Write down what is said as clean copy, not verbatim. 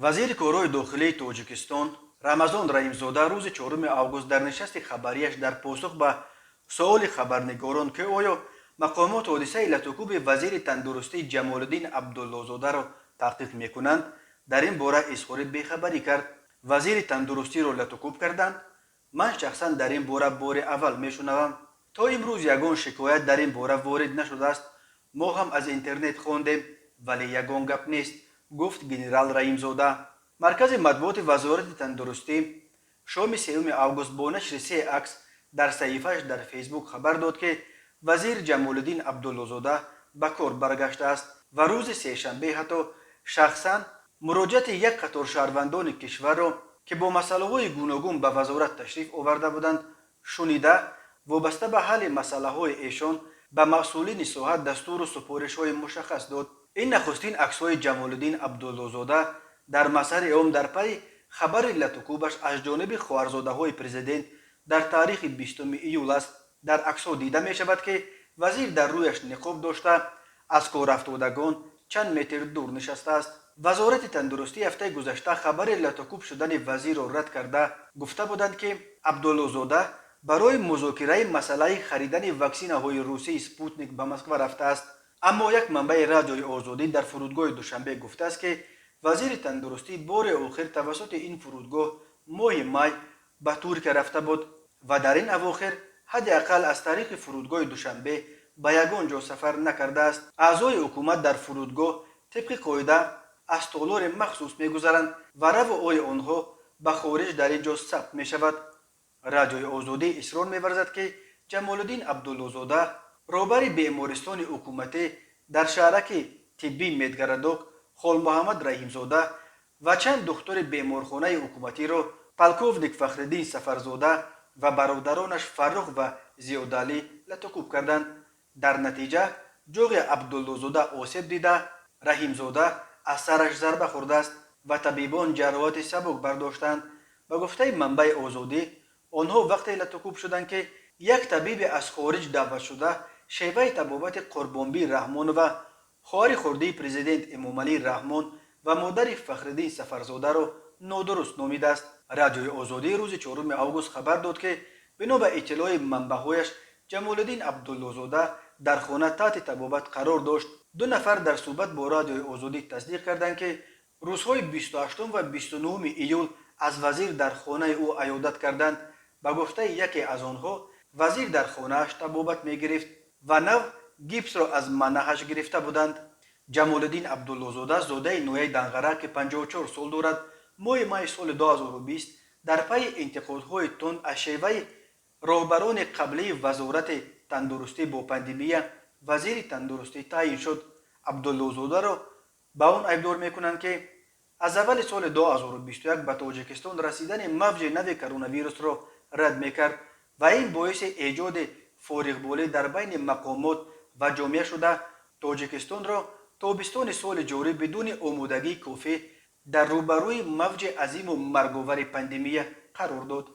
Вазири корҳои дохилии Тоҷикистон Рамазон Раҳимзода рӯзи 4 август дар нишасти хабарияш дар посух ба суоли хабарнигорон, ки оё мақомот ҳодисаи латукӯби вазири тандурустӣ Ҷамолиддин Абдуллозодаро таҳқиқ мекунанд, дар ин бора изҳори бехабарӣ кард. Вазири тандурустиро латукӯб карданд? Ман шахсан дар ин бора бори аввал мешунавам. То имрӯз ягон шикоят дар ин бора ворид нашудааст. Мо ҳам аз интернет хондем, вале ягон гап нест, гуфт генерал Раҳимзода. Маркази матбуоти Вазорати тандурустӣ шоми 3 август бо нашри се акс дар саҳифааш дар Фейсбук хабар дод, ки вазир Ҷамолиддин Абдуллозода ба кор баргаштааст ва рӯзи сешанбе ҳатто шахсан муроҷиати як қатор шаҳрвандони кишварро, ки бо масъалаҳои гуногун ба вазорат ташриф оварда буданд, шунида, вобаста ба ҳалли масъалаҳои эшон ба масъулини соҳа дастуру супоришҳои мушаххас дод. Ин нахустин аксҳои Ҷамолиддин Абдуллозода дар мазҳари ом дар пайи хабари латукӯбаш аз ҷониби хоҳарзодаҳои президент дар таърихи 20 июл аст. Дар аксҳо дида мешавад, ки вазир дар рӯяш ниқоб дошта, аз корафтодагон чанд метр дур нишастааст. Вазорати тандурустӣ ҳафтаи гузашта хабари латукӯб шудани вазирро рад карда, гуфта буданд, ки Абдуллозода барои музокираи масъалаи харидани ваксинаҳои русии «Спутник» ба Москва рафтааст. Аммо як манбаи Радиои Озодӣ дар фурудгоҳи Душанбе гуфтааст, ки вазири тандурустӣ бори охир тавассути ин фурудгоҳ моҳи май ба Туркия рафта буд ва дар ин авохир ҳадди ақал аз тариқи фурудгоҳи Душанбе ба ягон ҷо сафар накардааст. Аъзои ҳукумат дар фурудгоҳ тибқи қоида аз толори махсус мегузаранд ва раву ои онҳо ба хориҷ дар ин ҷо сабт мешавад. Радиои Озодӣ исрор меварзад, ки Ҷамолиддин Абдуллозода, роҳбари бемористони ҳукуматӣ дар шаҳраки тиббӣ Медгородок Холмуҳаммад Раҳимзода ва чанд духтури беморхонаи ҳукуматиро полковник Фахриддин Сафарзода ва бародаронаш Фаррух ва Зиёдалӣ латукӯб карданд. Дар натиҷа ҷоғи Абдуллозода осеб дида, Раҳимзода аз сараш зарба хӯрдааст ва табибон ҷароҳати сабук бардоштанд. Ба гуфтаи манбаи Озодӣ, онҳо вақте латукӯб шуданд, ки як табибе аз хориҷ даъватшуда шеваи табобати Қурбонбӣ Раҳмонова, хоҳари хурдии президент Эмомалӣ Раҳмон ва модари Фахриддин Сафарзодаро нодуруст номидааст. Радиои Озодӣ рӯзи 4 август хабар дод, ки бино ба иттилои манбаъҳояш Ҷамолиддин Абдуллозода дар хона таҳти табобат қарор дошт. Ду нафар дар суҳбат бо Радиои Озодӣ тасдиқ карданд, ки рӯзҳои 28 ва 29 июл аз вазир дар хонаи ӯ аёдат карданд. Ба гуфтаи яке аз онҳо, вазир дар хонааш табобат мегирифт ва нав гипсро аз манаҳаш гирифта буданд. Ҷамолиддин Абдуллозода, зодаи ноҳияи Данғара, ки 54 сол дорад, моҳи майи соли 2020 дар пайи интиқодҳои тунд аз шеваи роҳбарони қаблии Вазорати тандурустӣ бо пандемия вазири тандурустӣ таъйин шуд. Абдуллозодаро ба он айбдор мекунанд, ки аз аввали соли 2021 ба Тоҷикистон расидани мавҷи нави коронавирусро рад мекард ва ин боиси эҷоди фориғболӣ дар байни мақомот ва ҷомеа шуда, Тоҷикистонро тобистони соли ҷорӣ бидуни омодагии кофӣ дар рӯбарӯи мавҷи азиму марговари пандемия қарор дод.